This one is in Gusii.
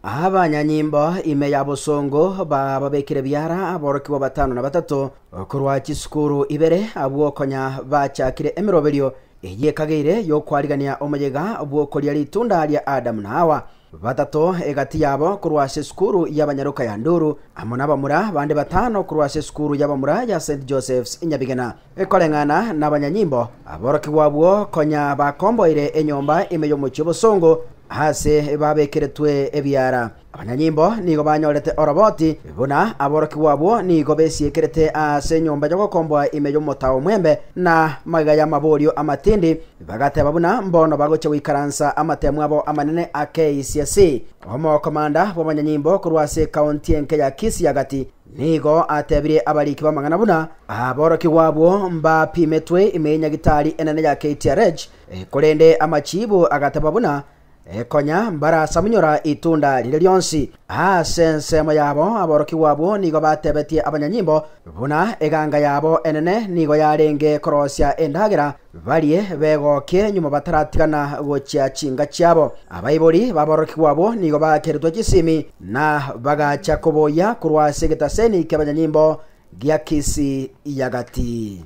Abanyanyimbo ime ya bosongo bababekire biara aborokigwa batano na batato korwa chisukuru ibere abwo konya bachakire emeroberio eyio ekageire y'okwarigania omoyega bw'okoria ritunda ria Adamu na Hawa. Batato egati yabo korwa ase esukuru y'abanyaroka ya Nduru, amo nabamura bande batano korwa ase esukuru y'abamura ya St Joseph's Nyabigena. Koreng'ana nabanyanyimbo, aborokigwa abwo konya bakomboire enyomba ime y'omochie obosongo aase babekeretwe ebiara. Abanyanyimbo nigo banyorete oroboti buna aborokigwa abwo nigo besiekerete aase enyomba y'ogokomboa ime y'omotao omwembe, na magega y'amaborio amatindi bagateba buna mbono bagochia goikaransa amatemu abo amanene a KCSE. Omokomanda bw'abanyanyimbo korwa ase ekaunti enke ya Kisii Agati nigo atebirie abariki b'amang'ana buna aborokigwa abwo mbapimetwe ime y'enyagitari enene ya KTRH, korende amachibu agateba buna konya mbarasamunyora itunda rire rionsi. Ase ensemo yabo aborokigwa abwo nigo batebetie abanyanyimbo buna eganga yabo enene nigo yarenge korosia endagera barie begokie nyuma bataratigana gochia chinka chiabo. Abaibori b'aborokigwa abwo nigo baakeretwe chisimi na bagacha koboyia korwa ase egetaseni ki'abanyanyimbo gia Kisii Yagati.